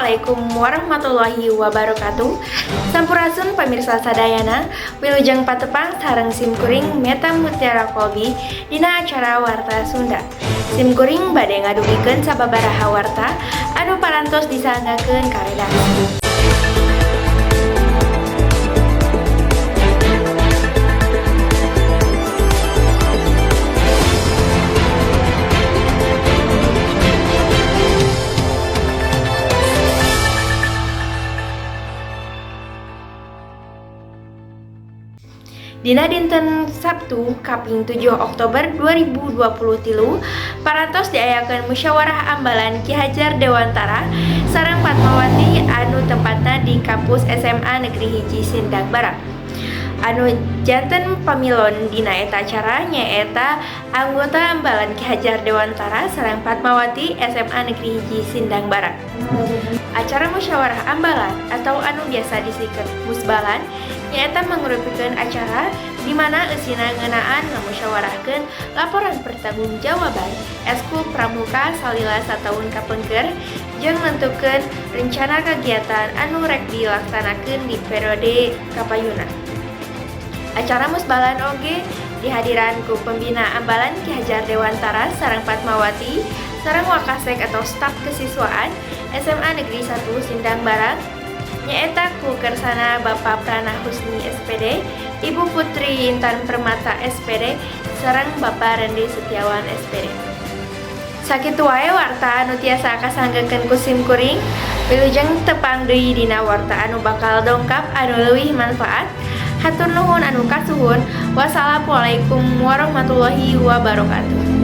Assalamualaikum warahmatullahi wabarakatuh. Sampurasun, pamirsa sadayana. Wilujeng patepang sareng simkuring, Meta Mutiara Kolbi, dina acara Warta Sunda. Simkuring bade ngadugikeun sababaraha warta anu parantos disanggakeun ka redaksi. Dina dinten Sabtu kaping 7 Oktober 2023 parantos diayakeun musyawarah ambalan Ki Hajar Dewantara sareng Fatmawati anu tempatna di kampus SMA Negeri 1 Sindang Barang. Anu janten pamilon dina eta acara nyaeta anggota ambalan Ki Hajar Dewantara sareng Fatmawati SMA Negeri 1 Sindang Barang. Acara musyawarah ambalan atau anu biasa disebut musbalan nyaeta mangrupikeun acara di mana eusina ngeunaan ngamusyawarahkeun laporan pertanggungjawaban eskul pramuka salila sataun kapengker jeung nentukeun rencana kegiatan anu rek dilaksanakeun di periode kapayuna. Acara musbalan oge dihadiran ku pembina ambalan Ki Hajar Dewantara sareng Fatmawati sareng wakasek atau staf kesiswaan SMA Negeri 1 Sindang Barang, nyaeta ku kersana Bapak Prana Husni SPD, Ibu Putri Intan Permata SPD, sareng Bapak Rendi Setiawan SPD. Sakitu wae warta anu tiasa kasanggakeun ku sim kuring. Wilujeng tepang deui dina warta anu bakal dongkap anu leuwih manfaat. Hatur nuhun anu kasuhun. Wassalamualaikum warahmatullahi wabarakatuh.